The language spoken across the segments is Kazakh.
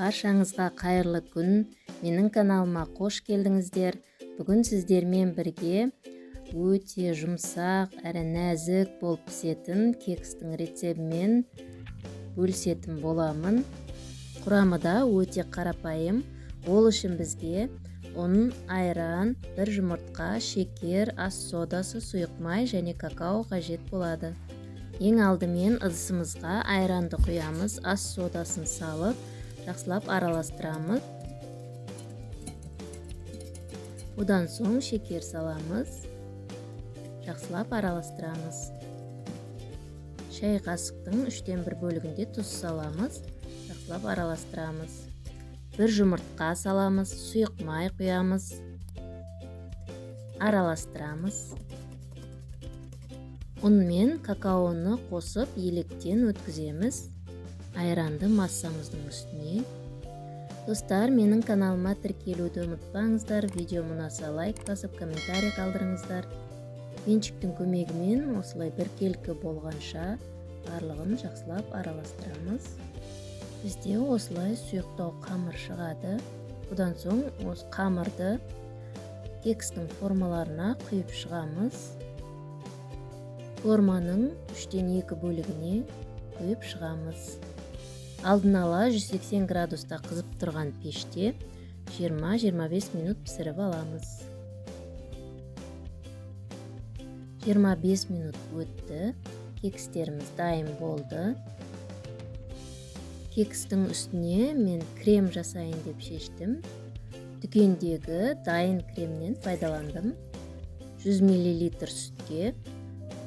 Баршаңызға қайырлы күн. Менің каналыма қош келдіңіздер. Бүгін сіздермен бірге өте жұмсақ әрі нәзік болып пісетін кекстің рецептімен бөлісетін боламын. Құрамы да өте қарапайым. Ол үшін бізге ұн, айран, бір жұмыртқа, шекер, ас содасы, сұйық май және какао қажет болады. Ең алдымен ыдысымызға айранды құямыз, ас содасын салып, жақсылап араластырамыз. Одан соң шекер саламыз, жақсылап араластырамыз. Шай қасықтың 1/3 бөлігінде тұз саламыз, жақсылап араластырамыз. Бір жұмыртқа саламыз, сұйық май құямыз, араластырамыз. Ұн мен какаоны қосып електен өткіземіз. Айранды массамыздың үстіне. Достар, менің каналыма тіркелуді ұмытпаңыздар. Видео ұнаса лайк басып, комментарий қалдырыңыздар. Венчиктің көмегімен осылай біркелкі болғанша барлығын жақсылап араластырамыз. Бізде осылай сұйықтау қамыр шығады. Одан соң осы қамырды кекстің формаларына құйып шығамыз. Форманың 2/3 бөлігіне құйып шығамыз. Алдын ала 180 градуста қызып тұрған пеште 20-25 минут пісіріп аламыз. 25 минут өтті. Кекстеріміз дайын болды. Кекстің үстіне мен крем жасайын деп шештім. Дүкендегі дайын кремнен пайдаландым. 100 миллилитр сүтке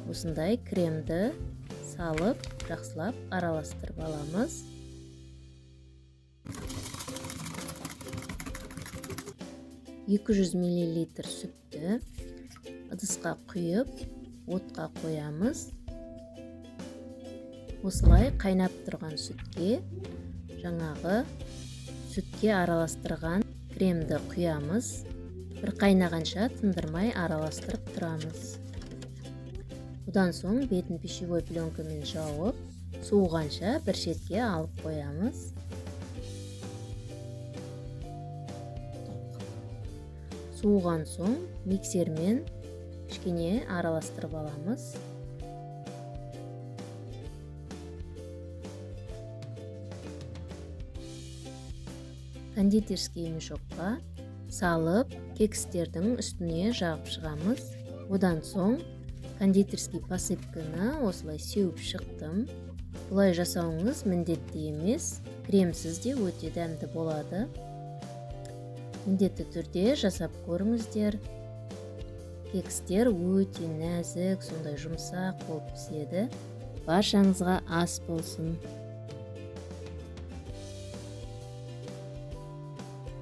осындай кремді салып, жақсылап араластырып аламыз. 200 миллилитр сүтті ыдысқа құйып, отқа қоямыз. Осылай қайнап тұрған сүтке жаңағы сүтке араластырған кремді құямыз. Бір қайнағанша тындырмай араластырып тұрамыз. Одан соң бетін пищевой пленкамен жауып, суығанша бір шетке алып қоямыз. Суыған соң миксермен кішкене араластырып аламыз. Кондитерский мешокқа салып, кекстердің үстіне жағып шығамыз. Одан соң кондитерский посыпканы осылай сеуіп шықтым. Бұлай жасауыңыз міндетті емес, кремсіз де өте дәмді болады. Міндетті түрде жасап көріңіздер. Кекстер өте нәзік, сондай жұмсақ болып піседі. Баршаңызға ас болсын.